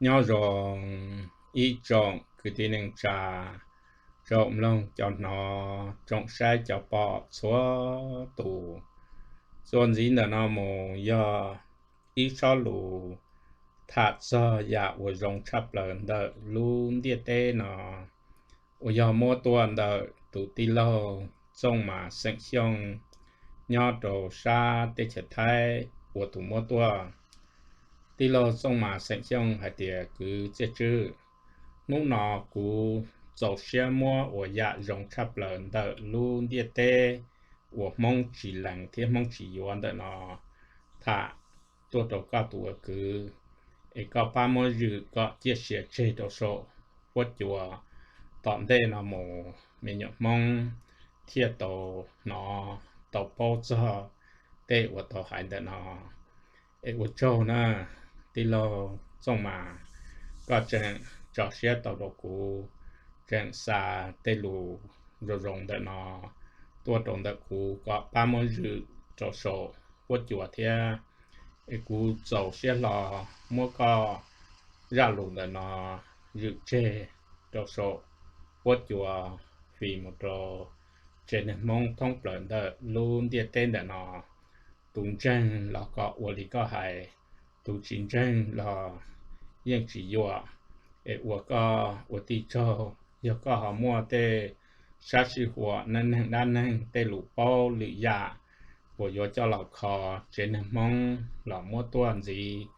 Nyob zoo ib tsoom kwv tij neej tsa, tsoom mloog cov hnov, tsoom saib cov pom txhua tus. Txuas ntxiv ntawm no mus yog ib sob lus tham txog yam uas zoo tshaj plaws ntawm lub ntiaj teb no, uas yog muab tuaj ntawm tus tij laug Txooj Mas xeem Xyooj nyob rau sab teb chaws Thaib ua tus muab tuaj. Tij laug Txooj Mas xeem Xyooj hais tias, Kwv Txiaj Tswb, hnub no kuv txaus siab muab ua yam zoo tshaj plaws ntawm lub ntiaj teb uas Hmoob tsis lees thiab Hmoob tsis yuav ntawm no tham tuaj rau koj tus ua kwv, es koj pab muab zwm kom ciaj sia tseg rau saum huab cua. Tom ntej no mus me nyuam Hmoob thiaj tau hnov tau paub txog tej uas tau hais ntawm no. Es ua tsaug na, tij laug Txooj Mas, koj tseem tso siab tau rau kuv, tseem xa tej lus zoo zoo ntawm no tuaj rau ntawm kuv kom pab muab zwm rau saum huab cua thiab. Es kuv txaus siab hlo muab koj zaj lus ntawm no zwm tseg rau saum huab cua fis mus rau tsev neeg Hmoob thoob plaws ntawm lub ntiaj teb ntawm no. Tus ntseeg los kom ua li koj hais, tus tsis ntseeg los yeej tsis yuam. Es ua koj ua tij tsaug, yog koj ho muaj tej sab sij huam neej neeg dab neeg tej lus paub lwm yam uas yuav coj los kho tsev neeg Hmoob los muab tuaj ntxiv,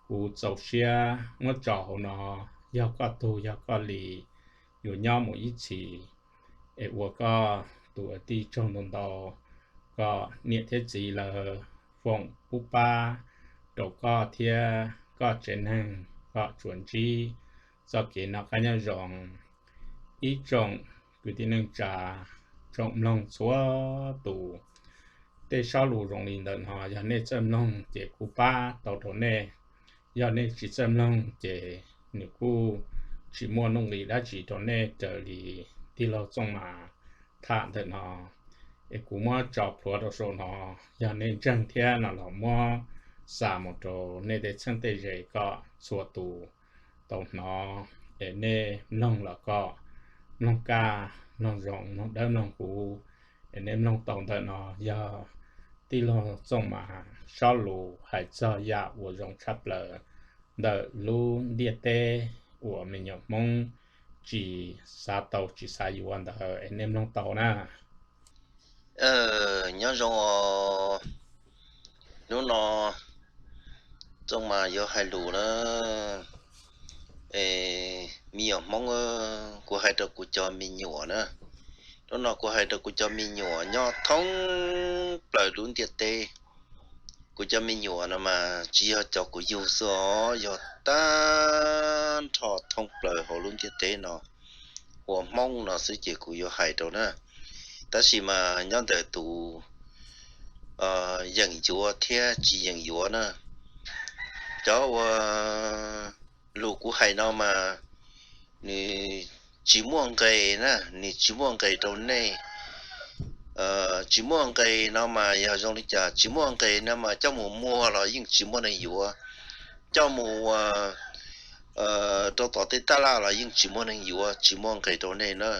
kuv txaus siab muab tso hauv no. Yog koj tug yog koj li, yuav nyob mus ib txhis. Es ua koj tus ua tij tsaug ntau ntau, kom niam thiab txiv lawv foom pub pab rau koj thiab koj tsev neeg kom tsuas ntsib txoj kev noj qab nyob zoo. Ib tsoom kwv tij neej tsa, tsoom mloog txhua tus, tej sob lus zoo li ntawm no yog nej txawj mloog ces kuv pab tau rau nej. Yog nej tsis txawj mloog ces nws kuj tsis muaj nuj nqis dab tsi rau nej raws li tij laug Txooj Mas tham ntawm no. Es kuv muab tso plhuav rau saum no, yog nej ntseeg thiab no los muab xa mus rau nej tej txheeb tej ze kom txhua tus tau hnov. Es nej mloog los kom mloog kaj, mloog zoo, mloog dawb mloog huv. Es nej mloog tau ntawm no yog tij laug Txooj Mas sob lus hais txog yam uas zoo tshaj plaws ntawm lub ntiaj teb uas me nyuam Hmoob tsis xav tau tsis xav yuav ntawd. Es nej mloog tau na. Nyob zoo os, hnub no Txooj Mas yuav hais lus na. Me nyuam Hmoob, kuv hais rau kuv cov me nyuam na. Hnub no kuv hais rau kuv cov me nyuam nyob thoob plaws lub ntiaj teb. Kuv cov me nyuam no mas tsis yog cov kuv yug xwb os, yog tag nrho thoob plaws hauv lub ntiaj teb no, ua Hmoob no xwb ces kuv yuav hais rau na. Tab sis mas nyob ntawm tus yeem yuav thiab tsis yeem yuav na, cov uas lus kuv hais no mas nws tsis muaj nqis na, nws tsis muaj nqis rau nej. Tsis muaj nqis no mas yog zoo li cas? Tsis muaj nqis no mas coj mus muag los yeej tsis muaj neeg yuav, coj mus rau tom tej taj laj los yeej tsis muaj neeg yuav, tsis muaj nqis rau nej na.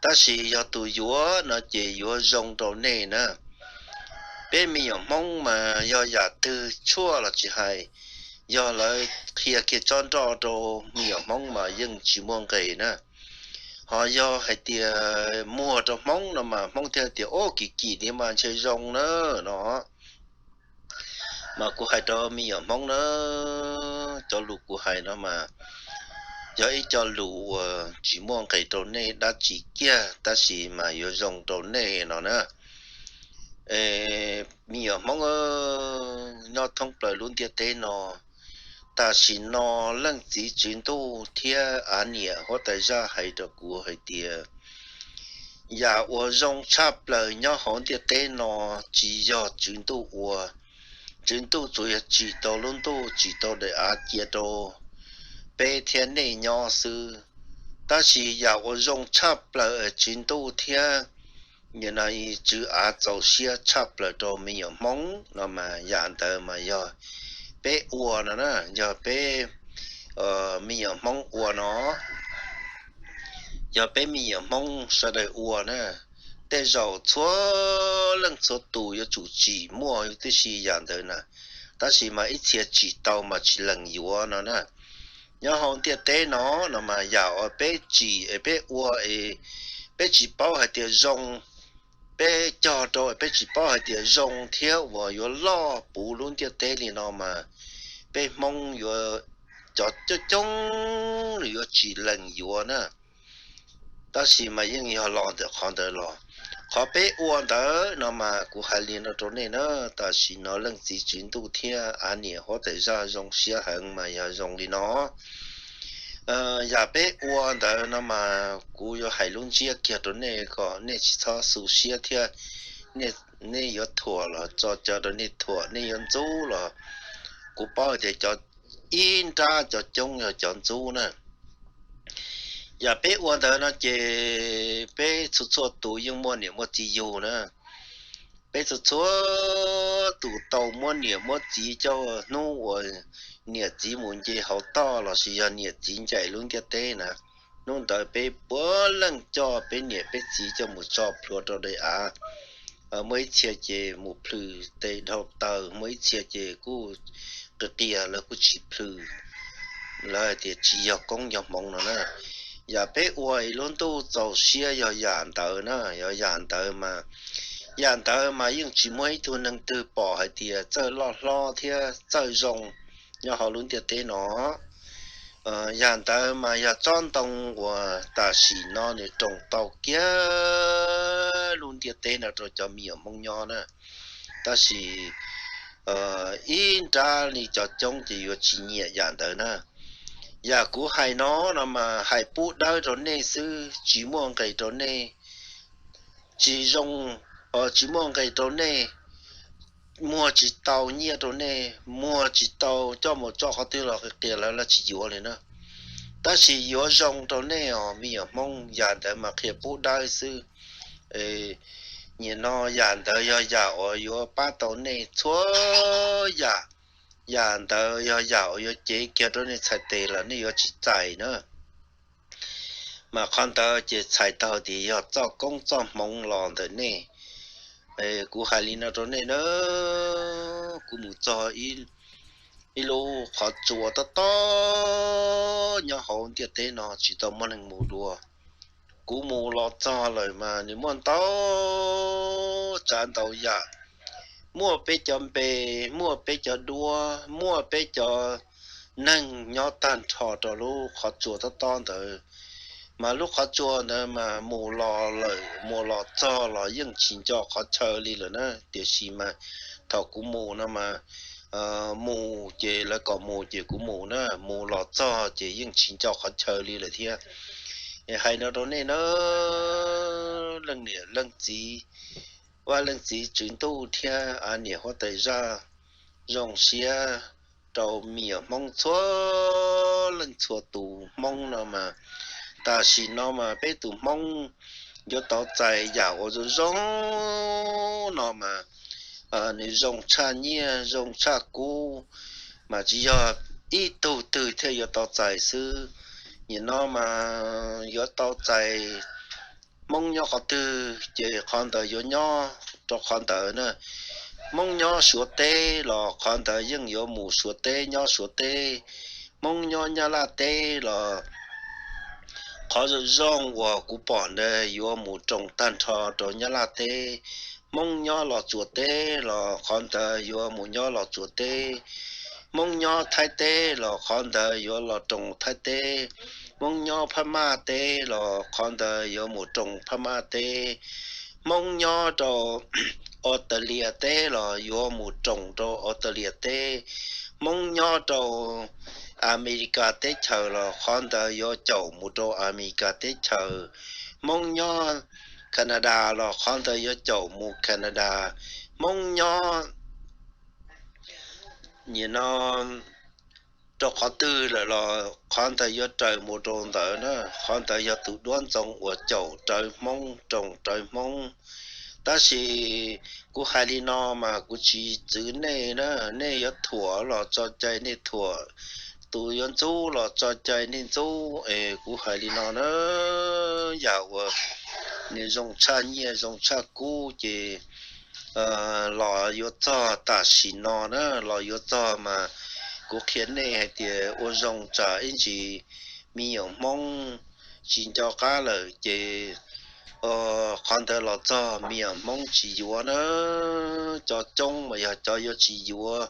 Tab sis yog tus yuav no ces yuav zoo rau nej na. Peb me nyuam Hmoob mas yog yam twg tshuaj los tsis hais, yog lawv qhia kiag tsob nroj rau me nyuam Hmoob mas yeej tsis muaj nqis na. Ho yog hais tias muag rau Hmoob no mas Hmoob thiaj tias, Au, kim kim ni mas ntshe zoo na, no. Mas kuv hais rau me nyuam Hmoob na, cov lus kuv hais no mas yog ib co lus uas tsis muaj nqis rau nej dab tsi kiag, tab sis mas yuav zoo rau nej no na. Me nyuam Hmoob nyob thoob plaws lub ntiaj teb no, tam sim no Leej Txiv Tswv Ntuj thiab av niam huab tais zaj hais rau kuv hais tias, yam uas zoo tshaj plaws nyob hauv ntiaj teb no tsis yog Tswv Ntuj ua. Tswv Ntuj tsuas yog tsim tau lub ntuj, tsim tau daim av cia rau peb thiab nej nyob xwb. Tab sis yam uas zoo tshaj plaws Tswv Ntuj thiab Tswv av txaus siab tshaj plaws rau me nyuam Hmoob no mas yam ntawd mas yog peb ua no na, yog peb me nyuam Hmoob ua no, yog peb me nyuam Hmoob sawv daws ua na, tej zaum txhua leej txhua tus yuav tsum tsim muaj tib si yam ntawd na, tab sis mas ib txhia tsim tau mas tsis lees yuav no na. Nyob hauv ntiaj teb no, no mas yam uas peb tsim es peb ua es peb tsis paub hais tias zoo, peb cog rau peb tsis paub hais tias zoo thiab uas yuav loj puv lub ntiaj teb li no mas peb Hmoob yuav, cov coob coob nws yuav tsis lees yuav na. Tab sis mas yeej yog los ntawm qhov ntawd los. Qhov peb ua ntawd no mas kuv hais li no rau nej na, tam sim no leej txiv tswv ntuj thiab av niam huab tais zaj zoo siab heev mas yog zoo li no. Yam peb ua ntawd no mas kuv yuav hais lub ntsiab kiag rau nej kom nej tsis txhob xu siab thiab. Nej yuav thuam los tso caw rau nej thuam, nej yuav ntxub los kuv paub tias cov ib nrab cov coob yog cov ntxub na. Yam peb ua ntawd no ces peb txhua txhua tus yeej muaj niam muaj txiv yug na. Peb txhua txhua tus tau muab niam muab txiv coj hnub uas niam txiv mus nce hauv toj lossis yog niam txiv ncaim lub ntiaj teb na. Hnub ntawd peb puav leej coj peb niam peb txiv coj mus tso plhuav rau daim av. Muaj ib txhia ces mus plhws tes dhau taws, muaj ib txhia ces kuj qias qias lawv kuj tsis plhws, lawv hais tias tsis yog koob yog hmoov no na. Yam peb ua es lub ntuj txaus siab yog yam ntawd na, yog yam ntawd mas, yam ntawd mas yeej tsis muaj ib tug neeg twg pom hais tias txawj loj hlob thiab txawj zoo nyob hauv lub ntiaj teb no. Yam ntawd mas yog tsob ntoo uas tam sim no nws roos tau kiag lub ntiaj teb no rau cov me nyuam Hmoob nyob na. Tab sis ib nrab li cov coob ces yuav tsis nyiam yam ntawd na. Yam kuv hais no, no mas hais pub dawb rau nej xwb, tsis muaj nqis rau nej, tsis zoo, tsis muaj nqis rau nej, muag tsis tau nyiaj rau nej, muag tsis tau coj mus tso qhov twg los qias qias lawv tsis yuav li na. Tab sis yuav zoo rau nej os me nyuam Hmoob, yam ntawd mas qhia pub dawb xwb. Nim no yam ntawd yog yam uas yuav pab tau nej txhua yam. Yam ntawd yog yam uas yuav cev kiag rau nej txhais tes los nej yuav tsis txais na. Mas qhov ntawd ces txhais tau tias yog txoj koob txoj hmoov los ntawm nej. Kuv hais li no rau nej na, kuv mus txog ib lub qhov tsua tob tob nyob hauv ntiaj teb no tsis tau muaj neeg mus dua. Kuv mus los txog lawm mas nws muaj ntau tsav ntau yam, muaj peb cov npe, muaj peb cov duab, muaj peb cov neeg nyob tag nrho rau lub qhov tsua tob tob ntawd. Mas lub qhov tsua ntawd mas mus los lawm mus los txog los yeej tsis nco qhov chaw li lawm na, tiam sis mas thaum kuv mus no mas mus ces lawv kom mus ces kuv mus na, mus los txog ces yeej tsis nco qhov chaw li lawm thiab. Hais no rau nej na, leej niam leej txiv, Vaj Leej Txiv Tswv Ntuj thiab a niam huab tais zaj, zoo siab rau me nyuam Hmoob txhua leej txhua tus. Hmoob no mas tam sim no mas peb tus Hmoob yuav tau txais yam uas zoo zoo no mas nws zoo tshaj nyiaj zoo tshaj kub, mas tsis yog ib tug twg thiaj yuav tau txais xwb. Nim no mas yuav tau txais Hmoob nyob qhov twg ces qhov ntawd yuav nyob rau qhov ntawd na. Hmoob nyob Suav teb los qhov ntawd yeej yuav mus Suav teb nyob Suav teb. Hmoob nyob Nyab Laj teb los qhov zoo zoo uas kuv pom ntawd yuav mus roos tag nrho rau Nyab Laj teb. Hmoob nyob Los Tsuas teb los qhov ntawd yuav mus nyob Los Tsuas teb. Hmoob nyob Thaib teb los qhov ntawd yuav los roos Thaib teb. Hmoob nyob Phab Maj teb los qhov ntawd yuav mus roos Phab Maj teb. Hmoob nyob rau Australia teb los yuav mus roos rau Australia teb. Hmoob nyob rau Amelikas teb chaws los qhov ntawd yuav caum mus rau Amelikas teb chaws. Hmoob nyob Canada los qhov ntawd yuav caum mus Canada. Hmoob nyob nim no rau qhov twg lawm los qhov ntawd yuav raws mus rau ntawd na. Qhov ntawd yog tus duab ntxoo uas caum rawv Hmoob, roos rawv Hmoob. Tab sis kuv hais li no mas kuv tsis txwv nej na, nej yuav thuam los tso cai nej thuam, tus yuav ntxub los tso cai nej ntxub es kuv hais li no na, yam uas nws zoo tshaj nyiaj zoo tshaj kub ces los yuav txog tam sim no na, los yuav txog mas kuv qhia nej hais tias ua zoo tsam ib ntsis me nyuam Hmoob tsis nco qab lawm ces qhov ntawd los txog me nyuam Hmoob tsis yuav na. Cov coob mas yog cov yuav tsis yuav,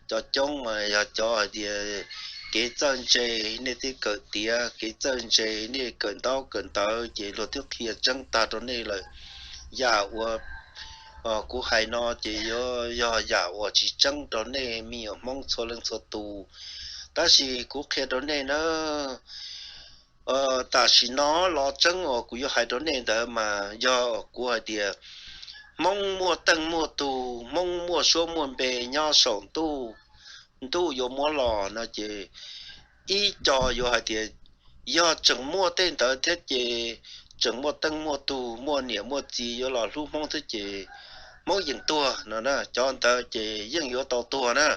cov coob mas yog cov hais tias kev txawj ntse nej twb kawm tiav, kev txawj ntse nej kawm ntaub kawm ntawv ces luag twb qhia tseeb tag rau nej lawm. Yam uas kuv hais no ces yuav yog yam uas tsis tseeb rau nej me nyuam Hmoob txhua leej txhua tus, tab sis kuv qhia rau nej na. Tam sim no los tseeb uas kuv yuav hais rau nej ntawd mas yog kuv hais tias Hmoob muaj teej muaj tug, Hmoob muaj suab muaj npe nyob saum ntuj, ntuj yuav muab los no ces ib co yuav hais tias yog tseem muaj tej ntawd thiab ces tseem muaj teej muaj tug, muaj niam muaj txiv yuav los hlub Hmoob thiab ces Hmoob yeem tuag no na, cov ntawd ces yeej yuav tau tuag na.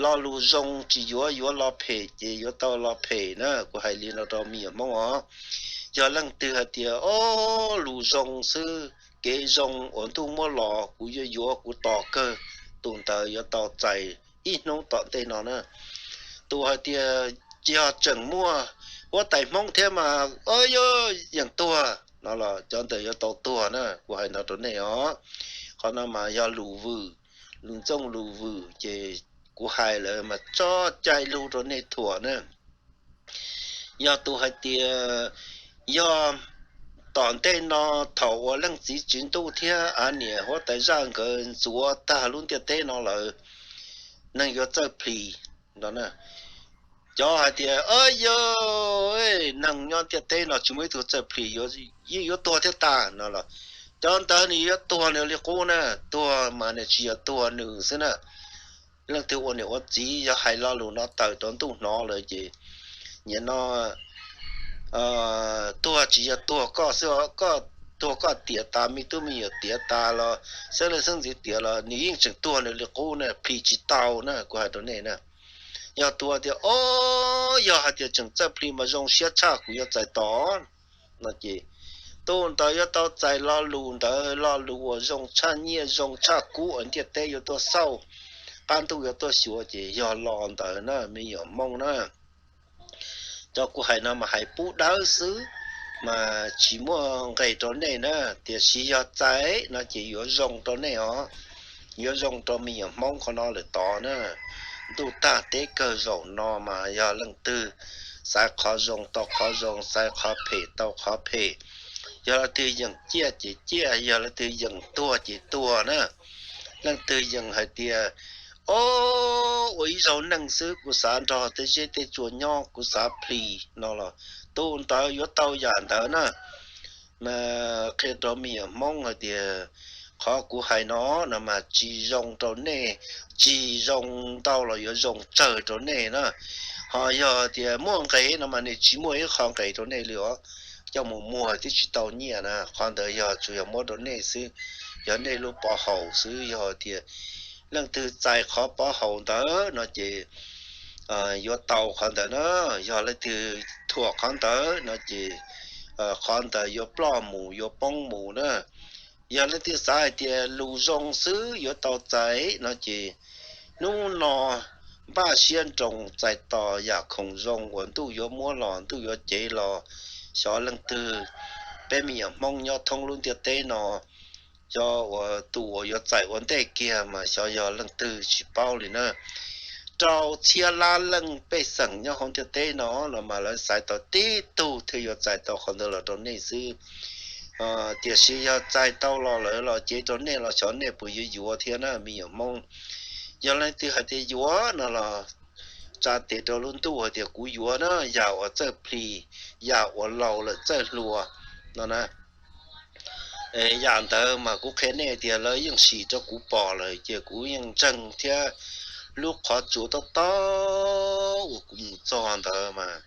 Lo lus zoo tsis yuav yuav lo phem ces yuav tau lo phem na, kuv hais li no rau me nyuam Hmoob os. Yog leej twg hais tias o, lus zoo xwb, kev zoo uas ntuj muab los kuv yuav yuav kuv tos kawg, tus ntawd yuav tau txais ib hnub tom ntej no na. Tus hais tias yog tseem muaj huab tais Hmoob thiab mas o, yuav yeem tuag no los cov ntawd yuav tau tuag na, kuv hais no rau nej os. Qhov no mas yog lus vwm, lus ntxooj lus vwm ces kuv hais lawm mas tso cai lug rau nej thuam na. Yog tus hais tias yog tom ntej no thaum uas leej txiv tswv ntuj thiab av niam huab tais zaj nkawd ntxuav tag lub ntiaj teb no lawm, neeg yuav txawj plis no na. Cov hais tias yog neeg nyob ntiaj teb no tsis muaj ib tug txawj plis, yeej yuav tuag thiab tag no los cov ntawd nws yuav tuag nws li qub na, tuag mas nws tsis yog tuag nws xwb na. Leej twg ua niam ua txiv yog hais lo lus no tawm rau ntuj hnov lawm ces nim no tuag tsis yog tuag koj xwb, koj tuag koj tiav tas, me tub me nyuam tiav tas los xeeb leej xeeb ntxwv tiav los nws yeej tseem tuag nws li qub na, plis tsis tau na, kuv hais rau nej na. Yog tus tias o, yog hais tias tseem txawj plis mas zoo siab tshaj kuv yuav txais tos no ces tus ntawd yuav tau txais lo lus ntawd, lo lus uas zoo tshaj nyiaj zoo tshaj kub uas ntiaj teb yuav tuaj xauj, qab ntuj yuav tuaj xyuas ces yog lo ntawd na me nyuam Hmoob na. Cov kuv hais no mas hais pub dawb xwb mas tsis muaj nqe rau nej na, tiam sis yog txais no ces yuav zoo rau nej os, yuav zoo rau me nyuam Hmoob qhov no lawm tod na. Ntuj tag teb kawg zaum no mas yog leej twg xaiv qhov zoo tau qhov zoo, xaiv qhov phem tau qhov phem, yog leej twg yeem ciaj ces ciaj, yog leej twg yeem tuag ces tuag na. Leej twg yeem hais tias o, ua ib zaug neej xwb kuv xav nrog tej zeb tej tsua nyob, kuv xav plis no los tus ntawd yuav tau yam ntawd na. Mas qhia rau me nyuam Hmoob hais tias qhov kuv hais no no mas tsis zoo rau nej, tsis zoo ntau los yuav zoo tsawg rau nej na. Ho yog tias muaj nqe no mas nws tsis muaj ib qho nqe rau nej li os. Coj mus muag twb tsis tau nyiaj na, qhov ntawd yog tsuas yog muab rau nej xwb, yog nej lub pov haum xwb. Yog tias leej twg txais qhov pov haum ntawd no ces yuav tau qhov ntawd na. Yog leej twg thuam qhov ntawd no ces qhov ntawd yuav ploj mus yuav poob mus na. Yog leej twg xav hais tias lus zoo xwb yuav tau txais no ces hnub no npaj siab nroos txais tos yam khoom zoo uas ntuj yuav muab los ntuj yuav cev los. Xyov leej twg, peb me nyuam Hmoob nyob thoob lub ntiaj teb no, xyov uas tus uas yuav txais ua ntej kiag mas xyov yog leej twg tsis paub li na. Rau txhiab lab leej pej xeem nyob hauv ntiaj teb no los mas lawv xaiv tau tib tug thiaj yuav txais tau qhov ntawd los rau nej xwb. Tiam sis yog txais tau los lawm los cev rau nej los xyov nej puas yuav yuav thiab na me nyuam Hmoob. Yog leej twg hais tias yuav no los tsa tes rau lub ntuj hais tias kuv yuav na, yam uas txawj plis, yam uas laus lawm txawj hluas no na. Yam ntawd mas kuv qhia nej tias lawv yeej sim rau kuv pom lawm ces kuv yeej ntseeg thiab. Lub qhov tsua tob tob uas kuv mus txog ntawd mas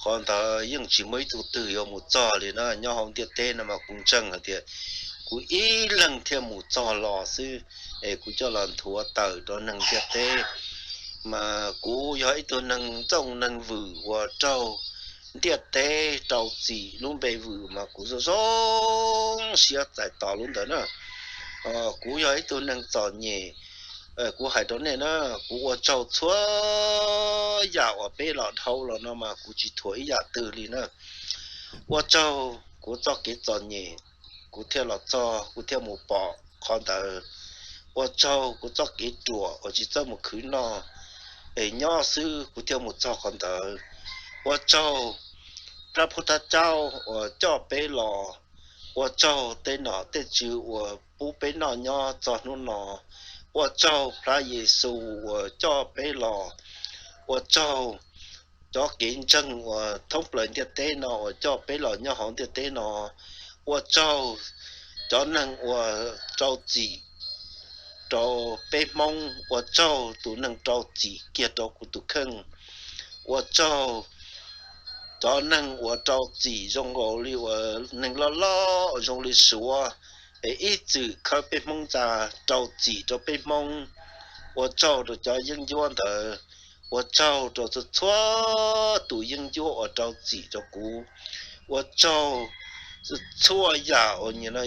qhov ntawd yeej tsis muaj ib tug twg yuav mus txog li na. Nyob hauv ntiaj teb no mas kuv ntseeg hais tias kuv ib leeg thiaj mus txog los xwb, es kuv coj los nthuav tawm rau neeg ntiaj teb. Mas kuv yog ib tug neeg txooj neeg vwm uas raug ntiaj teb rau txim lub npe vwm mas kuv zoo zoo siab txais tos lub ntawd na. Kuv yog ib tug neeg txom nyem, kuv hais rau nej na, kuv ua tsaug txhua yam uas peb los dhau los no mas kuv tsis thuam ib yam twg li na. Ua tsaug kuv txoj kev txom nyem, kuv thiaj los txog, kuv thiaj mus pom qhov ntawd. Ua tsaug kuv txoj kev ruam uas tsis txawj mus khwv noj, es nyob xwb kuv thiaj mus txog qhov ntawd. Ua tsaug Pab Phuj Thaj Caub uas coj peb los. Ua tsaug tej nom tej tswv uas pub peb noj nyob txog hnub no. Ua tsaug Pab Yes Xus uas coj peb los. Ua tsaug cov kev ntseeg uas thoob plaws ntiaj teb no uas coj peb los nyob hauv ntiaj teb no. Ua tsaug cov neeg uas rau txim rau peb Hmoob. Ua tsaug tus neeg rau txim kiag rau kuv tus kheej. Ua tsaug cov neeg uas rau txim zoo nkaus li uas neeg loj loj zoo li Suav, es ib txwm khawb peb Hmoob ntxa, rau txim rau peb Hmoob. Ua tsaug rau cov yeeb ncuab ntawd. Ua tsaug rau txhua tus yeeb ncuab uas rau txim rau kuv. Ua tsaug txhua yam uas nim no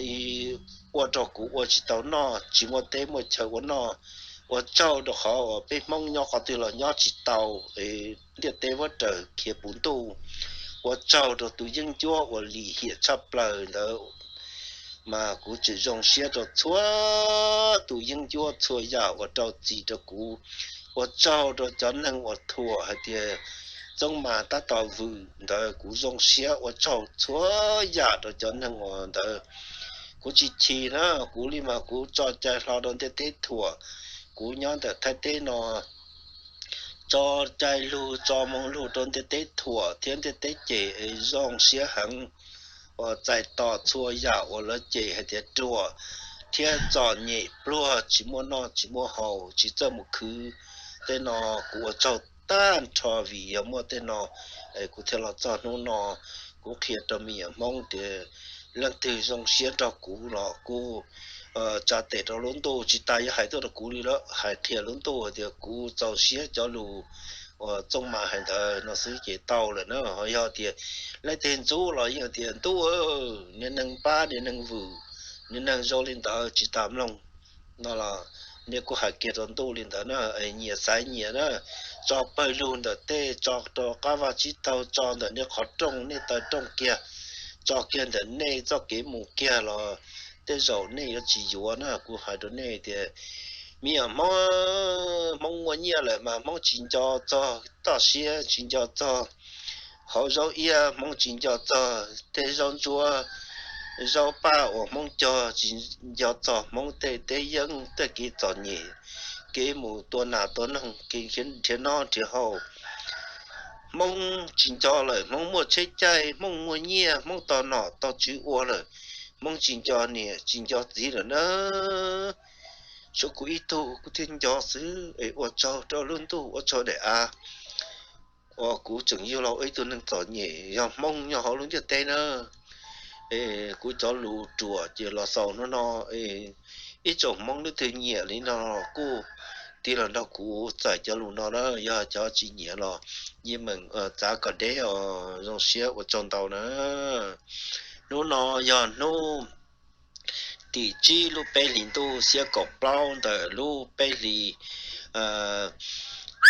ua rau kuv ua tsis tau noj, tsis muaj teb muaj chaw ua noj. Ua tsaug rau qhov uas peb Hmoob nyob qhov twg los nyob tsis tau, ntiaj teb vab raws khiav puv ntuj. Ua tsaug rau tus yeeb ncuab uas lim hiam tshaj plaws ntawd, mas kuv tseem zoo siab rau txhua tus yeeb ncuab txhua yam uas rau txim rau kuv. Ua tsaug rau cov neeg uas thuam hais tias Txooj Mas tab tom vwm ntawd, kuv zoo siab ua tsaug txhua yam rau cov neeg uas ntawd. Kuv tsis chim na, kuv li mas kuv tso cai hlo rau ntiaj teb thuam. Kuv nyob ntawm Thaib teb no tso cai lug tso moo lug rau ntiaj teb thuam thiab ntiaj teb cem es zoo siab heev uas txais tos txhua yam uas lawv cem hais tias ruam thiab txom nyem pluag, tsis muaj noj tsis muaj haus, tsis txawj mus khwv. Tej no kuv ua tsaug tag nrho vim yog muaj tej no es kuv thiaj los txog hnub no. Kuv qhia rau me nyuam Hmoob tias leej twg zoo siab nrog kuv los kuj tsa tes rau lub ntuj, tsis tas yuav hais tuaj rau kuv li lawm, hais qhia lub ntuj tias kuv txaus siab cov lus uas Txooj Mas hais ntawd no xwb ces tau lawm na. Ho yog tias leej twg ntxub los yeej tias ntuj, niag neeg pab niag neeg vwm, niag neeg zoo li ntawd tsis tas mloog no los nej kuj hais kiag rau ntuj li ntawd na. Nyias xaiv nyias na, tso pawg lug ntawm tej, tso rau qab vaj tsib taug, tso ntawm nej qhov rooj, nej taw rooj kiag, tso kiag ntawm nej txoj kev mus kiag los tej zaum nej yuav tsis yuav na. Kuv hais rau nej tias me nyuam Hmoob, Hmoob muaj nyiaj lawm mas Hmoob tsis nco txog toj siab, tsis nco txog hauv zaub iab, Hmoob tsis nco txog tej zaub ntsuab zaub paj uas Hmoob cog, tsis nco txog Hmoob tej teb yeeb, tej kev txom nyem, kev mus tua nas tua noog, kev nrhiav noj nrhiav haus. Hmoob tsis nco lawm, Hmoob muaj tsheb caij, Hmoob muaj nyiaj, Hmoob tau nom tau tswv ua lawm, Hmoob tsis nco niam tsis nco txiv lawm na. Tshuav kuv ib tug kuv thiaj nco xwb es ua tsaug rau lub ntuj, ua tsaug daim av uas kuv tseem yug los ua ib tug neeg txom nyem yog Hmoob nyob hauv lub ntiaj teb na. Es kuv cov lus ruam ces los xaus hnub no, ib tsoom Hmoob leej twg nyiam li no los kuj tig los nrog kuv txais cov lus no na. Yog cov tsis nyiam los yeej meem txav kom deb os. Zoo siab ua tsaug ntau na. Hnub no yog hnub tim tsib lub peb hlis ntuj xiab kaum plaub ntawm lub peb hlis,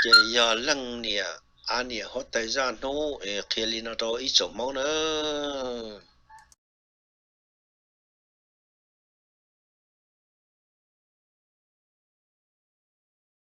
ces yog leej niam av niam huab tais zaj hnub es qhia li no rau ib tsoom Hmoob na.